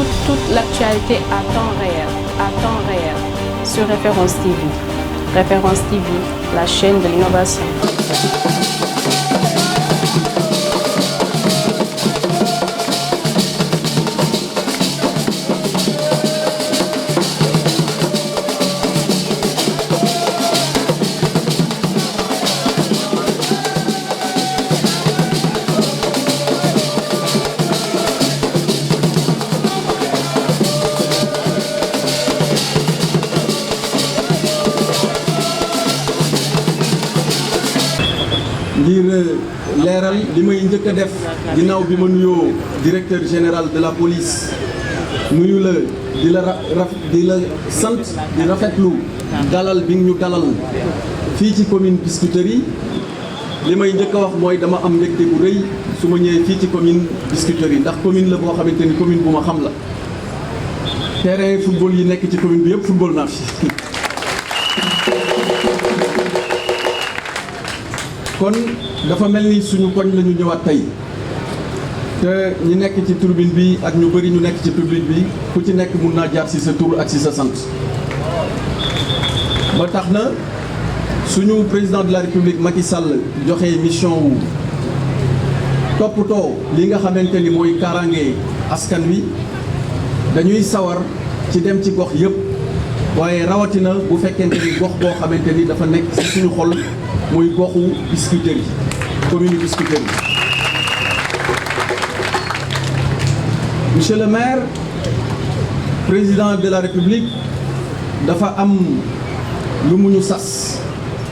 toute l'actualité à temps réel, sur Référence TV. Référence TV, la chaîne de l'innovation. ngir leeral li may njëkk a def ginnaaw bi ma nuyoo directeur général de la police nuyu la di la sant di rafetlu dalal bi ñu dalal fii ci commune Biscuiterie li may njëkk a wax mooy dama am mbégte bu rëy su ma ñëwee fii ci commune Biscuiterie ndax commune la boo xamante ni commune bu ma xam la terrain football yi nekk ci commune bi yëpp football naa fi kon dafa mel ni suñu koñ la ñu ñëwaat tey te ñi nekk ci tribune bi ak ñu bëri ñu nekk ci public bi ku ci nekk mun naa jaar ci sa tur ak ci sa sant ba tax na suñu président de la république Macky Sall joxe mission wu toppatoo li nga xamante ni mooy kaaraange askan wi dañuy sawar ci dem ci gox yëpp waaye rawatina bu fekkente ni gox boo xamante ni dafa nekk ci suñu xol muy goxu Biscuiterie commune Biscuiterie. Monsieur le maire président de la république dafa am lu mu ñu sas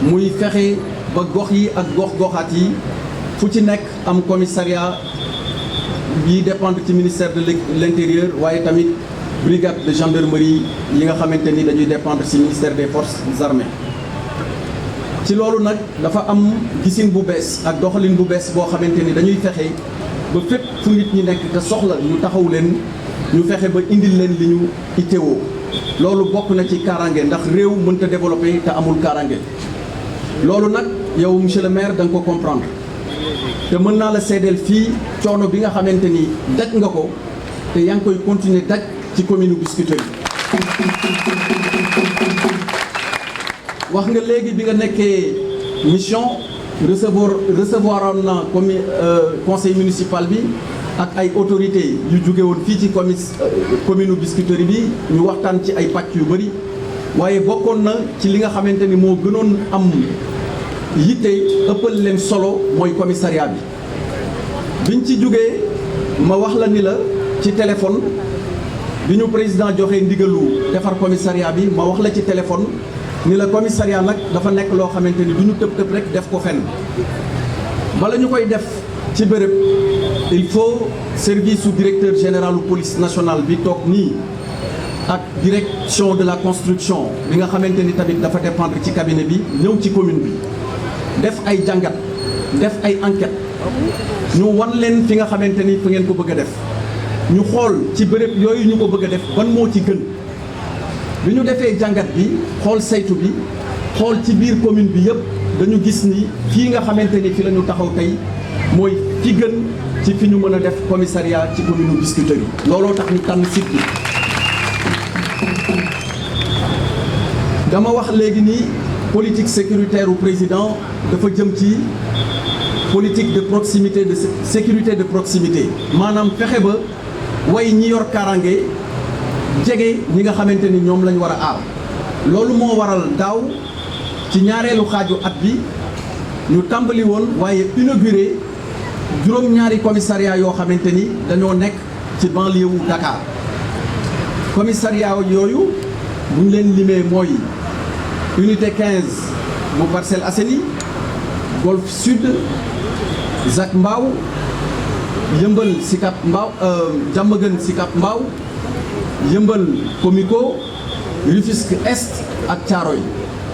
muy fexe ba gox yi ak gox-goxaat yi fu ci nekk am commissariat yi dépendre ci ministère de l'intérieur waaye tamit brigade de gendarmerie yi nga xamante ni dañuy dépendre ci ministère des forces armées. ci loolu nag dafa am gisin bu bees ak doxalin bu bees boo xamante ni dañuy fexe ba fépp fu nit ñi nekk te soxla ñu taxaw leen ñu fexe ba indil leen li ñu itteewoo loolu bokk na ci kaaraange ndax réew mënta développer te amul kaaraange loolu nag yow monsieur le maire da nga ko comprendre te mën naa la seedeel fii coono bi nga xamante ni daj nga ko te yaa ngi koy continuer daj ci commune Biscuiterie wax nga léegi bi nga nekkee mission recevoir na conseil municipal bi ak ay autorités yu jóge woon fii ci commune Biscuiterie bi ñu waxtaan ci ay pàcc yu bëri waaye bokkoon na ci li nga xamante ni moo gënoon am yitte ëppal leen solo mooy commissariat bi biñ ci jógee ma wax la ni la ci téléphone bi ñu président joxe ndigalu defar commissariat bi ma wax la ci téléphone ni la commissariat nag dafa nekk loo xamante ni du ñu tëb rek def ko fenn bala ñu koy def ci béréb il faut service su directeur général police nationale bi toog nii ak direction de la construction bi nga xamante ni tamit dafa dépendre ci cabinet bi ñëw ci commune bi def ay jàngat def ay enquête ñu wan leen fi nga xamante ni fi ngeen ko bëgg a def ñu xool ci béréb yooyu ñu ko bëgg a def ban moo ci gën bi ñu defee jàngat bi xool saytu bi xool ci biir commune bi yëpp dañu gis ni fii nga xamante ni fi la ñu taxaw tey mooy fi gën ci fi ñu mën a def commissariat ci commune Biscuiterie looloo tax ñu tànn site bi dama wax léegi ni politique sécuritaire u président dafa jëm ci politique de proximité de sécurité de proximité maanaam fexe ba way ñi yor kaaraange jege ñi nga xamante ni ñoom lañ war a aar loolu moo waral daaw ci ñaareelu xaaju at bi ñu tàmbali woon waaye inauguré juróom-ñaari commissariat yoo xamante ni dañoo nekk ci banlieue wu Dakar commissariat yooyu bu ñu leen limee mooy unité 15 bu Parcelles Assainies Golf Sud Zac Mbao Yëmbal Sicap Mbao Diamaguène Sicap Mbao Yëmbal Comico Rufisque Est ak Thiaroye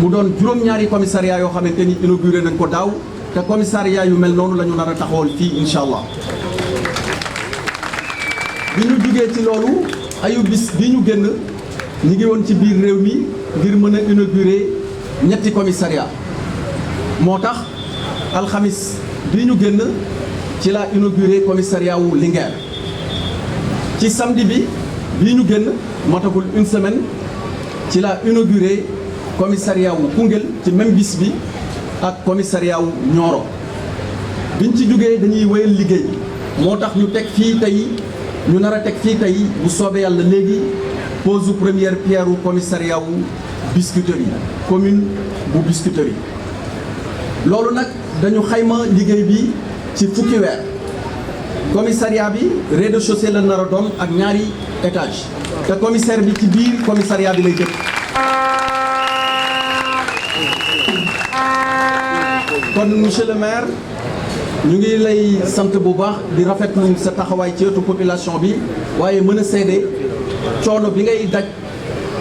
mu doon juróom-ñaari commissariat yoo xamante ni inauguré nañ ko daaw te commissariat yu mel noonu la ñu nar a taxawal fii incha allah bi ñu jugee ci loolu ayu bis bi ñu génn ñi ngi woon ci biir réew mi ngir mën a inaugurer ñetti commissariat moo tax alxamis bi ñu génn ci la inauguré commissariat wu Linguère ci samedi bi bii ñu génn matagul une semaine ci la inauguré commissariat wu Koungheul ci même bis bi ak commissariat wu Nioro biñ ci jógee dañuy wéyal liggéey moo tax ñu teg fii tey ñu nar a teg fii tey bu soobee yàlla léegi pose première pierre wu commissariat wu Biscuiterie commune bu Biscuiterie loolu nag dañu xayma liggéey bi ci fukki weer commissariat bi rez-de-chaussée la nar a doon ak ñaari étage te commissaire bi ci biir commissariat bi lay dëkk kon monsieur le maire ñu ngi lay sant bu baax di rafetlu sa taxawaay ci wetu population bi waaye mën a seede coono bi ngay daj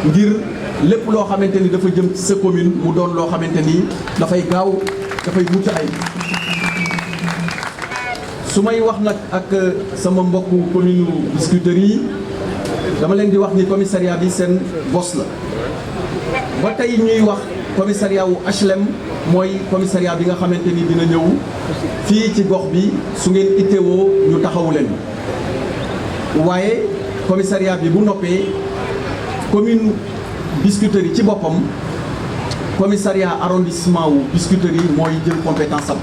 ngir lépp loo xamante ni dafa jëm ci sa commune mu doon loo xamante ni dafay gaaw dafay mucc ay su may wax nag ak sama mbokku commune Biscuiterie yi dama leen di wax ni commissariat bi seen bos la ba tey ñuy wax commissariat wu HLM mooy commissariat bi nga xamante ni dina ñëw fii ci gox bi su ngeen itteewoo ñu taxawu leen waaye commissariat bi bu noppee commune Biscuiterie ci boppam commissariat arrondissement wu Biscuiterie mooy jël compétence am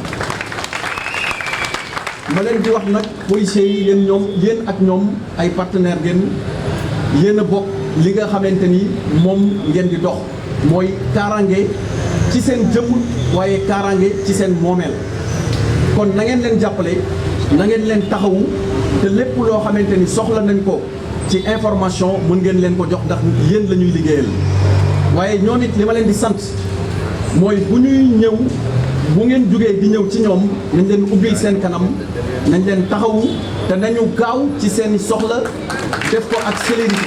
ma leen di wax nag policiers yi yéen ak ñoom ay partenaires ngeen yéen a bokk li nga xamante ni moom ngeen di dox mooy kaaraange ci seen jëmm waaye kaaraange ci seen moomeel kon na ngeen leen jàppale na ngeen leen taxawu te lépp loo xamante ni soxla nañ ko ci information mën ngeen leen ko jox ndax yéen la ñuy liggéeyal waaye ñoom it li ma leen di sant mooy bu ñuy ñëw bu ngeen jógee di ñëw ci ñoom nañ leen ubbil seen kanam nañ leen taxawu te nañu gaaw ci seeni soxla def ko ak célérité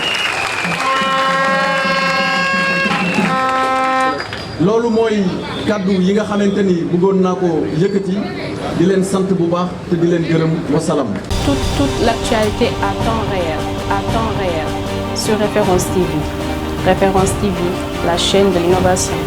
loolu mooy kàddu yi nga xamante ni bëggoon naa ko yëkkati di leen sant bu baax te di leen gërëm wasalaam. Toute l'actualité à temps réel sur Référence TV. Référence TV, la chaîne de l'innovation.